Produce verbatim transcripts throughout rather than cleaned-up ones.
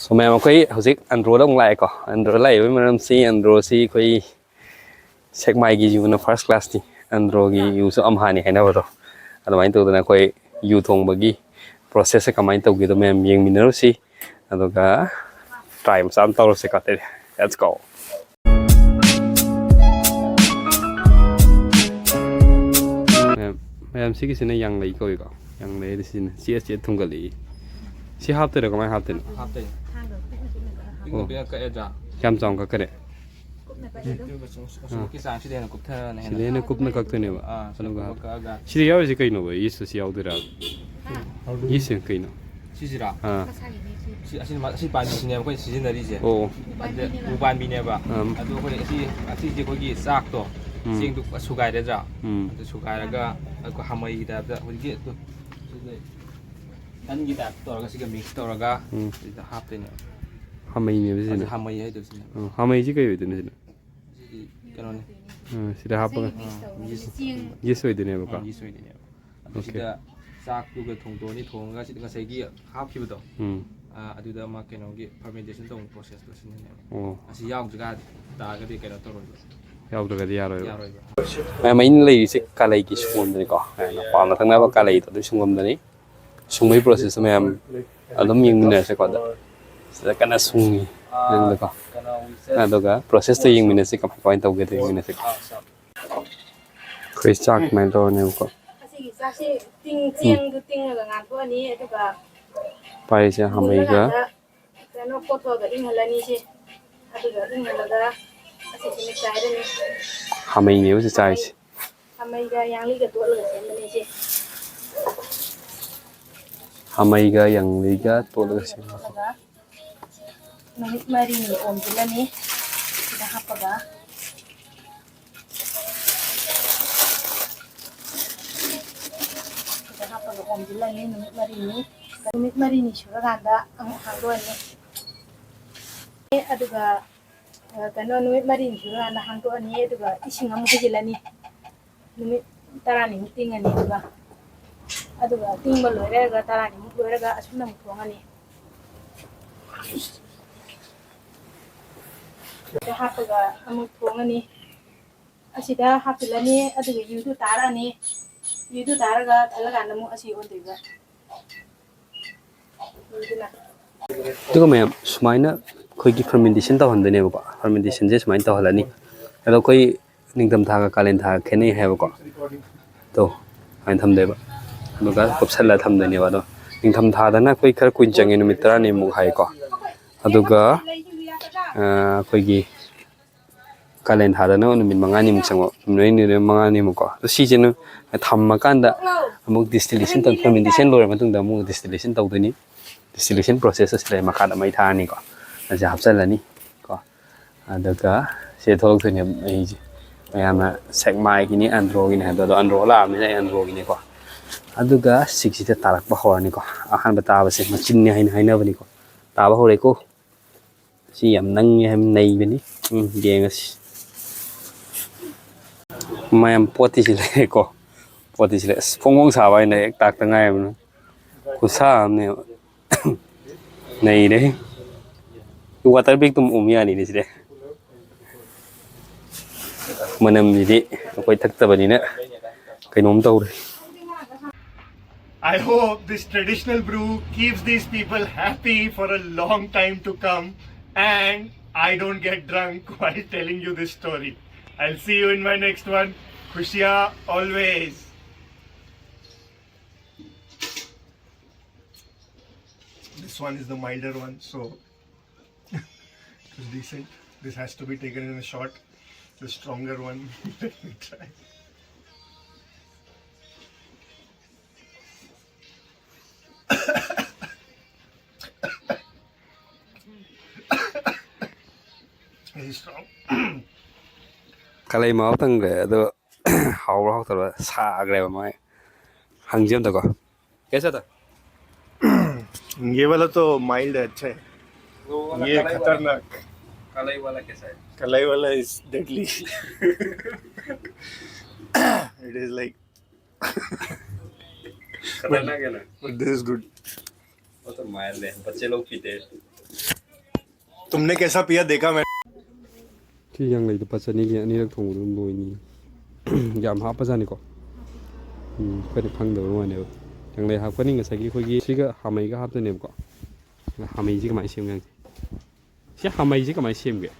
So ꯃꯌꯥꯝ, ꯑꯩꯈꯣꯏ ꯍꯧꯖꯤꯛ ꯑꯟꯗ꯭ꯔꯣꯗ ꯑꯃꯨꯛ ꯂꯥꯛꯑꯦꯀꯣ꯫ ꯑꯟꯗ꯭ꯔꯣꯗ ꯂꯥꯛꯏꯕꯒꯤ ꯃꯔꯝꯁꯤ, ꯑꯟꯗ꯭ꯔꯣꯁꯤ ꯑꯩꯈꯣꯏ ꯁꯦꯛꯃꯥꯏꯒꯤ ꯌꯨꯅ first class ꯅꯤ, ꯑꯟꯗ꯭ꯔꯣꯒꯤ ꯌꯨꯁꯨ ꯑꯝꯍꯥꯅꯤ ꯍꯥꯏꯅꯕꯗꯣ꯫ ꯑꯗꯨꯃꯥꯏꯅ ꯇꯧꯗꯅ ꯑꯩꯈꯣꯏ ꯌꯨ ꯊꯣꯡꯕꯒꯤ process ꯁꯦ ꯀꯃꯥꯏꯅ ꯇꯧꯒꯦꯗꯣ ꯃꯌꯥꯝ ꯌꯦꯡꯃꯤꯟꯅꯔꯨꯁꯤ꯫ ꯑꯗꯨꯒ try ꯃꯆꯥ ꯑꯃ ꯇꯧꯔꯁꯦꯀꯣ꯫ ꯑꯇꯩꯗꯤ let's go꯫ ꯃꯌꯥꯝ, ꯃꯌꯥꯝ, ꯁꯤꯒꯤꯁꯤꯅ ꯌꯥꯡꯂꯩ ꯀꯧꯏꯀꯣ꯫ ꯌꯥꯡꯂꯩ ꯍꯥꯏꯗꯤ ꯁꯤꯅ ꯆꯦꯠ ꯆꯦꯠ ꯊꯨꯝꯒꯠꯂꯛꯏ꯫ ꯁꯤ ꯍꯥꯞꯇꯣꯏꯔꯣ? ꯀꯃꯥꯏꯅ ꯍꯥꯞꯇꯣꯏꯅꯣ? ꯍꯥꯞꯇꯣꯏꯅꯦ꯫ ꯑꯣ꯫ ꯄꯤꯛꯅ ꯄꯤꯛꯅ ꯀꯛꯑꯦꯗ꯭ꯔꯥ? ꯀꯌꯥꯝ ꯆꯥꯎꯅ ꯀꯛꯀꯅꯤ? ꯑꯗꯨꯒ ꯁꯨꯝ, ꯁꯨꯝ, ꯁꯨꯝ ꯑꯥ꯫ ꯀꯤ ꯆꯥꯡꯁꯤꯗ ꯍꯦꯟꯅ ꯀꯨꯞꯊꯔꯅꯤ ꯍꯦꯟꯅ꯫ ꯁꯤꯗ ꯍꯦꯟꯅ ꯀꯨꯞꯅ ꯀꯛꯇꯣꯏꯅꯦꯕ꯫ ꯑꯥ, ꯁꯨꯝ ꯑꯗꯨꯒ ꯀꯨꯞꯅ ꯀꯛꯑꯒ꯫ ꯁꯤꯗ ꯌꯥꯎꯔꯤꯁꯦ ꯀꯩꯅꯣꯕ? Yeast ꯁꯤ ꯌꯥꯎꯗꯣꯏꯔꯥ? Yeast ꯁꯤ ꯀꯩꯅꯣ? ꯁꯤꯁꯤꯔꯥ? ꯑꯥ꯫ ꯁꯤ, ꯑꯁꯤ, ꯑꯁꯤ ꯄꯥꯝꯕꯤꯁꯤꯅꯦꯕ ꯑꯩꯈꯣꯏꯅ ꯁꯤꯖꯤꯟꯅꯔꯤꯁꯦ꯫ ꯑꯣ꯫ ꯑꯗ ꯎꯄꯥꯝꯕꯤꯅꯦꯕ꯫ ꯑꯝ꯫ ꯑꯗꯣ ꯑꯩꯈꯣꯏ ꯑꯁꯤ, ꯑꯁꯤꯁꯦ ꯑꯩꯈꯣꯏꯒꯤ ꯆꯥꯛꯇꯣ, ꯎꯝ꯫ ꯆꯦꯡꯗꯣ ꯁꯨꯒꯥꯏꯔꯗ꯭ꯔꯥ? ꯎꯝ꯫ ꯑꯗꯨ ꯁꯨꯒꯥꯏꯔꯒ ꯑꯩꯈꯣꯏ ꯍꯥꯃꯩꯒꯤ type ꯇ ꯍꯧꯖꯤꯛꯀꯤ ꯑꯗꯨ, ꯁꯤꯗ ꯇꯟꯒꯤ type ꯇ ꯇꯧꯔꯒ ꯁꯤꯒ mix ꯇꯧꯔꯒ ꯎꯝ꯫ ꯁꯤꯗ ꯍꯥꯞꯇꯣꯏꯅꯦꯕ꯫ ꯍꯥꯃꯩꯅꯦꯕ ꯁꯤꯅ? ꯑꯗꯨ ꯍꯥꯃꯩ ꯍꯥꯏꯗꯣꯏ ꯁꯤꯅꯦꯕ꯫ ꯑꯣ, ꯍꯥꯃꯩꯁꯤ ꯀꯩ ꯑꯣꯏꯗꯣꯏꯅꯣ ꯁꯤꯅ? ꯁꯤꯗꯤ ꯀꯩꯅꯣꯅꯦ꯫ ꯑꯥ, ꯁꯤꯗ ꯍꯥꯞꯄꯒ꯫ ꯑꯥ, yeast꯫ Yeast ꯑꯣꯏꯗꯣꯏꯅꯦꯕꯀꯣ? ꯑꯥ, yeast ꯑꯣꯏꯗꯣꯏꯅꯦꯕ꯫ ꯑꯗꯨ okay꯫ ꯁꯤꯗ ꯆꯥꯛꯇꯨꯒ ꯊꯣꯡꯗꯣꯛꯑꯅꯤ, ꯊꯣꯡꯉꯒ ꯁꯤꯗ ꯉꯁꯥꯏꯒꯤ ꯍꯥꯞꯈꯤꯕꯗꯣ, ꯎꯝ꯫ ꯑꯥ, ꯑꯗꯨꯗ ꯑꯃ ꯀꯩꯅꯣꯒꯤ fermentation ꯇꯧꯕ process ꯇꯣ ꯁꯤꯅꯅꯦꯕ꯫ ꯑꯣ꯫ ꯑꯁꯤ ꯌꯥꯎꯗ꯭ꯔꯒ ꯇꯥꯔꯒꯗꯤ ꯀꯩꯅꯣ ꯇꯧꯔꯣꯏꯕ꯫ ꯌꯥꯎꯗ꯭ꯔꯒꯗꯤ ꯌꯥꯔꯣꯏꯕ꯫ ꯌꯥꯔꯣꯏꯕ꯫ ꯃꯌꯥꯝ, ꯑꯩꯅ ꯂꯩꯔꯤꯁꯦ ꯀꯥꯂꯩꯒꯤ ꯁꯪꯒꯣꯝꯗꯅꯤꯀꯣ꯫ ꯃꯌꯥꯝꯅ ꯄꯥꯝꯅ ꯊꯛꯅꯕ ꯀꯥꯂꯩꯗꯣ ꯑꯗꯨꯒꯤ ꯁꯪꯒꯣꯝꯗꯅꯤ꯫ ꯁꯨꯡꯕꯒꯤ process ꯇꯣ ꯃꯌꯥꯝ ꯑꯗꯨꯝ ꯌꯦꯡꯃꯤꯟꯅꯔꯁꯦꯀꯣ꯫ ꯑꯗ ꯁꯤꯗ ꯀꯟꯅ ꯁꯨꯡꯉꯤ ꯅꯪꯗꯀꯣ꯫ ꯑꯗꯨꯒ process ꯇꯣ ꯌꯦꯡꯃꯤꯟꯅꯁꯤ, ꯀꯃꯥꯏ ꯀꯃꯥꯏꯅ ꯇꯧꯒꯦꯗꯣ ꯌꯦꯡꯃꯤꯟꯅꯁꯤꯀꯣ꯫ ꯑꯩꯈꯣꯏ ꯆꯥꯛ ꯁꯨꯃꯥꯏꯅ ꯇꯧꯔꯅꯦꯕꯀꯣ꯫ ꯑꯁꯤꯒꯤ ꯆꯥꯛꯁꯤ ꯇꯤꯡ-, ꯎꯝ꯫ ꯆꯦꯡꯗꯨ ꯇꯤꯡꯉꯒ ꯉꯥꯛꯇꯣꯛꯑꯅꯤ, ꯑꯗꯨꯒ ꯄꯥꯏꯔꯤꯁꯦ ꯍꯥꯃꯩꯒ꯫ ꯃꯨꯜꯂꯀꯥꯟꯗ ꯀꯩꯅꯣ ꯀꯣꯠꯊꯣꯛꯑꯒ ꯏꯪꯍꯜꯂꯅꯤ ꯁꯤ꯫ ꯑꯗꯨꯒ ꯏꯪꯍꯜꯂꯒ ꯑꯁꯤꯁꯤ ꯃꯤꯛꯁꯥꯏꯔꯅꯤ꯫ ꯍꯥꯃꯩꯅꯦꯕ ꯁꯤ ꯆꯥꯏꯁꯦ꯫ ꯍꯥꯃꯩꯒ ꯌꯥꯡꯂꯤꯒ ꯇꯣꯠꯂꯒ ꯁꯦꯝꯕꯅꯦ ꯁꯤ꯫ ꯍꯥꯃꯩꯒ ꯌꯥꯡꯂꯤꯒ ꯇꯣꯠꯂꯒ ꯁꯦꯝꯕ꯫ ꯇꯣꯠꯂꯒ ꯅꯨꯃꯤꯠ ꯃꯔꯤꯅꯤ ꯑꯣꯝꯁꯤꯜꯂꯅꯤ꯫ ꯁꯤꯗ ꯍꯥꯞꯄꯒ, ꯁꯤꯗ ꯍꯥꯞꯄꯒ ꯑꯣꯝꯁꯤꯜꯂꯅꯤ ꯅꯨꯃꯤꯠ ꯃꯔꯤꯅꯤ꯫ ꯅꯨꯃꯤꯠ ꯃꯔꯤꯅꯤ ꯁꯨꯔꯀꯥꯟꯗ ꯑꯃꯨꯛ ꯍꯥꯡꯗꯣꯛꯑꯅꯤ꯫ ꯑꯗꯨꯒ, ꯑ, ꯀꯩꯅꯣ, ꯅꯨꯃꯤꯠ ꯃꯔꯤꯅꯤ ꯁꯨꯔꯀꯥꯟꯗ ꯍꯥꯡꯗꯣꯛꯑꯅꯤ꯫ ꯑꯗꯨꯒ ꯏꯁꯤꯡ ꯑꯃꯨꯛ ꯍꯩꯖꯤꯜꯂꯅꯤ꯫ ꯅꯨꯃꯤꯠ ꯇꯔꯥꯅꯤꯃꯨꯛ ꯇꯤꯡꯉꯅꯤ꯫ ꯑꯗꯨꯒ, ꯑꯗꯨꯒ ꯇꯤꯡꯕ ꯂꯣꯏꯔꯒ, ꯇꯔꯥꯅꯤꯃꯨꯛ ꯂꯣꯏꯔꯒ ꯑꯁꯨꯝꯅ ꯑꯃꯨꯛ ꯊꯣꯡꯉꯅꯤ꯫ ꯍꯥꯞꯄꯒ ꯑꯃꯨꯛ ꯊꯣꯡꯉꯅꯤ꯫ ꯑꯁꯤꯗ ꯍꯥꯞꯆꯤꯜꯂꯅꯤ, ꯑꯗꯨꯒ ꯌꯨꯗꯨ ꯇꯥꯔꯛꯑꯅꯤ꯫ ꯌꯨꯗꯨ ꯇꯥꯔꯒ ꯊꯜꯂꯀꯥꯟꯗ ꯑꯃꯨꯛ ꯑꯁꯤ ꯑꯣꯟꯗꯣꯏꯕ꯫ ꯑꯗꯨꯒ ꯃꯌꯥꯝ ꯁꯨꯃꯥꯏꯅ ꯑꯩꯈꯣꯏꯒꯤ ꯐꯔꯃꯦꯟꯇꯦꯁꯟ ꯇꯧꯍꯟꯗꯣꯏꯅꯦꯕꯀꯣ꯫ ꯐꯔꯃꯦꯟꯇꯦꯁꯟꯁꯦ ꯁꯨꯃꯥꯏꯅ ꯇꯧꯍꯜꯂꯅꯤ꯫ ꯑꯗꯣ ꯑꯩꯈꯣꯏ ꯅꯤꯡꯊꯝꯊꯥꯒ ꯀꯥꯂꯦꯟ ꯊꯥꯒ ꯈꯦꯠꯅꯩ ꯍꯥꯏꯕꯀꯣ꯫ ꯑꯗꯣ ꯁꯨꯃꯥꯏꯅ ꯊꯝꯗꯣꯏꯕ, ꯑꯗꯨꯒ ꯀꯨꯞꯁꯜꯂ ꯊꯝꯗꯣꯏꯅꯦꯕ꯫ ꯑꯗꯣ ꯅꯤꯡꯊꯝꯊꯥꯗꯅ ꯑꯩꯈꯣꯏ ꯈꯔ ꯀꯨꯏꯅ ꯆꯪꯉꯦ, ꯅꯨꯃꯤꯠ ꯇꯔꯥꯅꯤꯃꯨꯛ ꯍꯥꯏꯀꯣ꯫ ꯑꯗꯨꯒ ꯑꯩꯈꯣꯏꯒꯤ ꯀꯥꯂꯦꯟ ꯊꯥꯗꯅ ꯅꯨꯃꯤꯠ ꯃꯉꯥꯅꯤꯃꯨꯛ ꯆꯪꯕ, ꯅꯨꯃꯤꯠ ꯃꯔꯤꯅꯤ, ꯅꯨꯃꯤꯠ ꯃꯉꯥꯅꯤꯃꯨꯛꯀꯣ꯫ ꯑꯗꯣ ꯁꯤꯁꯦ ꯅꯣꯏ ꯊꯝꯃꯀꯥꯟꯗ ꯑꯃꯨꯛ ꯗꯤꯁꯇꯤꯂꯦꯁꯟ ꯇꯧ-, ꯐꯔꯃꯦꯟꯇꯦꯁꯟ ꯂꯣꯏꯔ ꯃꯇꯨꯡꯗ ꯑꯃꯨꯛ ꯗꯤꯁꯇꯤꯂꯦꯁꯟ ꯇꯧꯗꯣꯏꯅꯤ꯫ ꯗꯤꯁꯇꯤꯂꯦꯁꯟ ꯄ꯭ꯔꯣꯁꯦꯁ ꯑꯁꯤ ꯂꯩ, ꯃꯈꯥꯗ ꯃꯩ ꯊꯥꯔꯅꯤꯀꯣ, ꯑꯁꯤ ꯍꯥꯞꯆꯤꯜꯂꯅꯤ ꯀꯣ꯫ ꯑꯗꯨꯒ ꯁꯤ ꯊꯣꯛꯂꯛꯇꯣꯏꯅꯦ ꯃꯩꯁꯦ꯫ ꯃꯌꯥꯝꯅ ꯁꯦꯛꯃꯥꯏꯒꯤꯅꯤ, ꯑꯟꯗ꯭ꯔꯣꯒꯤꯅꯤ ꯍꯥꯏꯕꯗꯣ, ꯑꯗꯣ ꯑꯟꯗ꯭ꯔꯣ ꯂꯥꯛꯑꯕꯅꯤꯅ ꯑꯩ ꯑꯟꯗ꯭ꯔꯣꯒꯤꯅꯤꯀꯣ꯫ ꯑꯗꯨꯒ ꯁꯤꯛꯁꯤꯗ ꯇꯥꯔꯛꯄ ꯍꯧꯔꯅꯤꯀꯣ꯫ ꯑꯍꯥꯟꯕ ꯇꯥꯕꯁꯦ ꯃꯆꯤꯟꯅꯤ ꯍꯥꯏꯅ ꯍꯥꯏꯅꯕꯅꯤꯀꯣ꯫ ꯇꯥꯕ ꯍꯧꯔꯦꯀꯣ꯫ ꯁꯤ ꯌꯥꯝ ꯅꯪꯉꯦ ꯍꯥꯏꯕ, ꯅꯩꯕꯅꯤ꯫ ꯎꯝ, ꯌꯦꯡꯉꯁꯤ꯫ ꯃꯌꯥꯝ ꯄꯣꯠꯇꯤ ꯁꯤ ꯂꯩꯔꯦꯀꯣ꯫ ꯄꯣꯠꯇꯤ ꯁꯤ ꯂꯩ꯫ ꯑꯁ, ꯐꯣꯡ ꯐꯣꯡ ꯁꯥꯕ ꯍꯥꯏꯅ ꯍꯦꯛ ꯇꯥꯛꯇ ꯉꯥꯏꯔꯕꯅꯤ꯫ ꯈꯨꯠꯁꯥ ꯑꯃꯅꯦꯕ꯫ ꯅꯩꯔꯦ꯫ ꯋꯥꯇꯔ ꯕꯦꯒꯇꯨꯝ ꯎꯝ ꯌꯥꯅꯤꯅꯦ ꯁꯤꯗꯤ꯫ ꯃꯅꯝꯁꯤꯗꯤ ꯑꯩꯈꯣꯏ ꯊꯛꯇꯕꯅꯤꯅ ꯀꯩꯅꯣꯝ ꯇꯧꯔꯦ꯫ I hope this traditional brew keeps these people happy for a long time to come, and I don't get drunk while telling you this story. I'll see you in my next one. Khushiya always. This one is the milder one, so it's decent. This has to be taken in a shot. The stronger one. Let me try. This is strong. ꯀꯂꯩ ꯃꯍꯥꯎ ꯇꯪꯈ꯭ꯔꯦ ꯑꯗꯣ, ꯍꯥꯎꯕ꯭ꯔꯥ ꯍꯥꯎꯇꯕ꯭ꯔꯥ ꯁꯥꯈ꯭ꯔꯦꯕ ꯃꯥꯏ꯫ ꯍꯪꯁꯦ ꯑꯝꯇꯀꯣ꯫ कैसा था? ये वाला तो mild है, अच्छा है। वो वाला ये कलाई वाला। खतरनाक। कलाई वाला कैसा है? कलाई वाला is deadly। It is like खतरनाक है ना? But this is good। वो तो माइल्ड है, बच्चे लोग पीते हैं। तुमने कैसा पिया देखा मैं। ꯁꯤ ꯌꯥꯡꯂꯩꯗ ꯂꯨꯄꯥ ꯆꯅꯤꯒꯤ ꯑꯅꯤꯔꯛ ꯊꯣꯡꯕꯗ ꯑꯗꯨꯝ ꯂꯣꯏꯅꯤ꯫ ꯌꯥꯝ ꯍꯥꯞꯄꯖꯥꯠꯅꯤꯀꯣ꯫ ꯎꯝ, ꯑꯩꯈꯣꯏꯅ ꯈꯪꯗꯕ ꯋꯥꯅꯦꯕ꯫ ꯌꯥꯡꯂꯩ ꯍꯥꯞꯀꯅꯤ ꯉꯁꯥꯏꯒꯤ ꯑꯩꯈꯣꯏꯒꯤ ꯁꯤꯒ ꯍꯥꯃꯩꯒ ꯍꯥꯞꯇꯣꯏꯅꯦꯕꯀꯣ꯫ ꯍꯥꯃꯩꯁꯤ ꯀꯃꯥꯏꯅ ꯁꯦꯝꯒꯦ ꯍꯪꯁꯦ꯫ ꯁꯤ ꯍꯥꯃꯩꯁꯤ ꯀꯃꯥꯏꯅ ꯁꯦꯝꯒꯦ?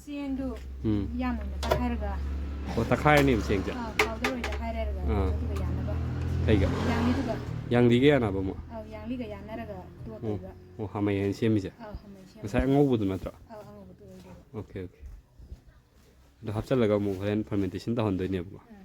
ꯆꯦꯡꯗꯨ ꯎꯝ꯫ ꯌꯥꯝ ꯑꯣꯏꯅ ꯇꯛꯈꯥꯏꯔꯒ꯫ ꯑꯣ, ꯇꯛꯈꯥꯏꯔꯅꯦꯕ ꯆꯦꯡꯁꯦ꯫ ꯑꯥ, ꯄꯥꯎꯗꯔ ꯑꯣꯏꯅ ꯇꯛꯈꯥꯏꯔꯒ ꯑꯥ꯫ ꯑꯗꯨꯒ ꯌꯥꯅꯕ꯫ ꯀꯩꯒ? ꯌꯥꯡꯂꯤꯗꯨꯒ꯫ ꯌꯥꯡꯂꯤꯒ ꯌꯥꯅꯕ ꯑꯃ꯫ ꯑꯥ, ꯌꯥꯡꯂꯤꯒ ꯌꯥꯅꯔꯒ ꯑꯣ, ꯇꯣꯠꯇꯣꯏꯕ꯫ ꯑꯣ, ꯍꯥꯃꯩ ꯍꯥꯏꯅ ꯁꯦꯝꯃꯤꯁꯦ꯫ ꯑꯥ, ꯍꯥꯃꯩ ꯁꯦꯝꯕ꯫ ꯉꯁꯥꯏ ꯑꯉꯧꯕꯗꯨ ꯅꯠꯇ꯭ꯔꯣ? ꯑꯥ, ꯑꯉꯧꯕꯗꯨ ꯑꯣꯏꯗꯣꯏꯕ꯫ Okay, okay. ꯑꯗꯣ ꯍꯥꯞꯆꯤꯜꯂꯒ ꯑꯃꯨꯛ ꯍꯣꯔꯦꯟ ꯐꯔꯃꯦꯟꯇꯦꯁꯟ ꯇꯧꯍꯟꯗꯣꯏꯅꯦꯕꯀꯣ꯫ ꯑꯥ꯫